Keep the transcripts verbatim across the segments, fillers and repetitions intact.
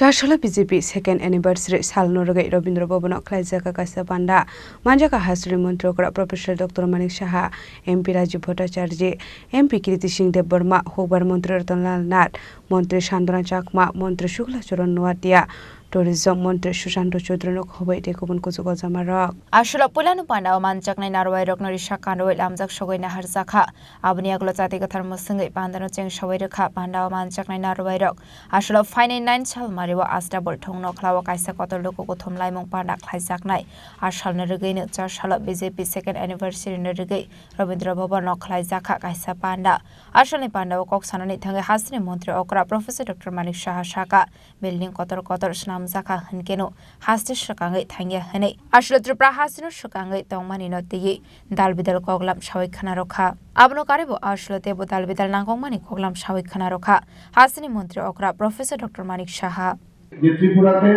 Chasalo B J P second anniversary salno rwgwi Rabindra Bhavan-o khlaijak kaisa panda. Manjak hasri montri okra Professor Doctor Manik Saha, M P Rajiv Bhattacharjee, M P Kriti Singh Debbarma, Hukbar Montri Ratan Lal Nath, Montri Santana Chakma, Montri Shukla Charan Noatia, Tourism Montri Sushanta Chaudhary no khoboi tei kubun kuchugo jamarok. Aswlao puilano pandao manjaknai narwai rokno risa kanrwi lamjak sogwi naharjakha. Aboni yagulo chati kwthar mwswngwi pandano cheng sawai rwkha. Pandao manjaknai narwai rok aswlao phainai nine sal mario Astabul thung nokhlao kaisa kotor luku kuthum laimung panda khlaijaknai. A salno rwgwino chasalo B J P second anniversary no rwgwi Rabindra Bhavan no khlaijakha kaisa panda. Asalni pandao kok sanani thangwi hasteni montri okra Professor Doctor Manik Saha saka, building kotor kotor swnamjakha hwnkeno haste swkangwi thangya hwnwi. Aswlao Tripura hasteno swkangwi tongmanino twiwi dal bidal koklam sawi khwnarokha. Abono karwibo aswlao teibo dal bidal nangkukmani koklam sawi khwnarokha hasteni montri okra Professor Doctor Manik Saha. যে ত্রিপুরাতে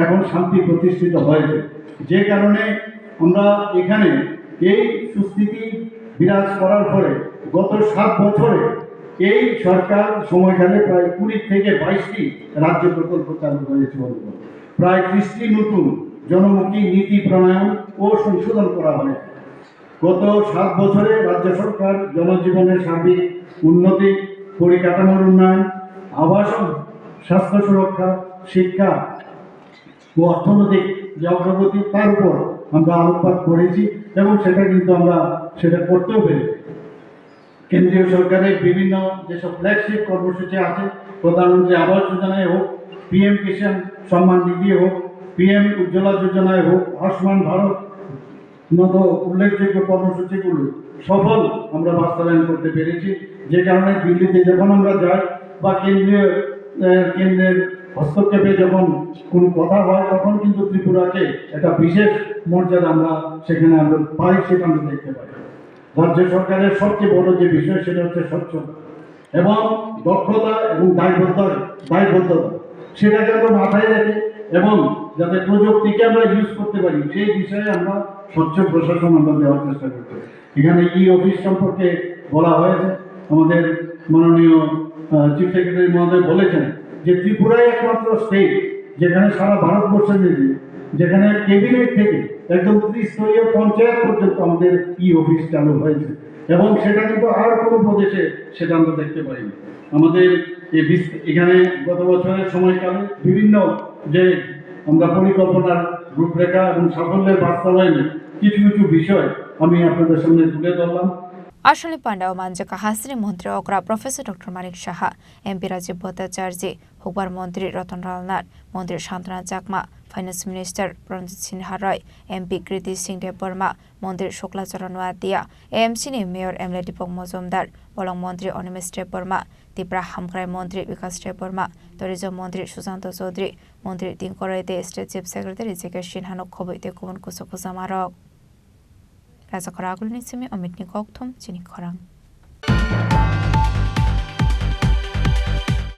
এখন শান্তি প্রতিষ্ঠিত হয়েছে, যে কারণে আমরা এখানে এই সুস্থিতি বিরাজ করার পরে গত সাত বছরে এই সরকার সময়কালে প্রায় কুড়ি থেকে বাইশটি রাজ্য প্রকল্প চালু হয়েছে। বলবো, প্রায় ত্রিশটি নতুন জনমুখী নীতি প্রণয়ন ও সংশোধন করা হয়েছে। গত সাত বছরে রাজ্য সরকার জনজীবনের সার্বিক উন্নতি, পরিকাঠামোর উন্নয়ন, আবাসন, স্বাস্থ্য সুরক্ষা, শিক্ষা ও অর্থনৈতিক যে অগ্রগতি, তার উপর আমরা আলোকপাত করেছি এবং সেটা কিন্তু আমরা সেটা করতেও পেরেছি। কেন্দ্রীয় সরকারের বিভিন্ন যেসব ফ্ল্যাগশিপ কর্মসূচি আছে, প্রধানমন্ত্রী আবাস যোজনায় হোক, পিএম কিষাণ সম্মান নিধি হোক, পিএম উজ্জ্বলা যোজনায় হোক, আয়ুষ্মান ভারত মতো উল্লেখযোগ্য কর্মসূচিগুলো সফল আমরা বাস্তবায়ন করতে পেরেছি। যে কারণে দিল্লিতে যখন আমরা যাই বা কেন্দ্রীয়, আহ, কেন্দ্রের হস্তক্ষেপে যখন কোনো কথা হয়, তখন কিন্তু ত্রিপুরাকে একটা বিশেষ মর্যাদা আমরা সেখানে আমরা পাই, সেটা আমরা দেখতে পাই। রাজ্য সরকারের সবচেয়ে বড় যে বিষয়, সেটা হচ্ছে স্বচ্ছতা এবং দক্ষতা এবং দায়বদ্ধ, দায়বদ্ধতা, সেটাকে আমরা মাথায় রেখে এবং যাতে প্রযুক্তিকে আমরা ইউজ করতে পারি, সেই বিষয়ে আমরা স্বচ্ছ প্রশাসন আমরা দেওয়ার চেষ্টা করতে পারি। এখানে ই অফিস সম্পর্কে বলা হয়েছে, আমাদের মাননীয়, আহ, চিফ সেক্রেটারি মহোদয় বলেছেন যে ত্রিপুরাই একমাত্র স্টেট যেখানে সারা ভারতবর্ষে মিলিয়ে, যেখানে ক্যাবিনেট থেকে একদম ত্রিস্তরীয় পঞ্চায়েত পর্যন্ত আমাদের ই অফিস চালু হয়েছে এবং সেটা কিন্তু আর কোনো প্রদেশে সেটা আমরা দেখতে পাইনি। আমাদের এই বিস-, এখানে গত বছরের সময়কালে বিভিন্ন যে আমরা পরিকল্পনার রূপরেখা এবং সাফল্যের বাস্তবায়নে কিছু কিছু বিষয় আমি আপনাদের সামনে তুলে ধরলাম। Asalni pandao manjak hasteni montri okra Professor Doctor Manik Saha, M P Rajiv Bhattacharjee, Hukbar Montri Ratan Lal Nath, Montri Santana Chakma, Finance Minister Pranjit Sinha Roy, M P Kriti Singh Debbarma, Montri Shukla Charan Noatia, A M C ni Mayor M L A Deepak Majumdar, Bolong Montri Animesh Debbarma, Tipra Hamkrai Montri Bikash Debbarma, Tourism Montri Sushanta Chaudhary, Montri Tinkorai tei State Chief Secretary J K Sinha no khoboi tei kubun kuchuk kuchamarok. Rajakhora Agulni simi Amit ni kokthum chini khorang.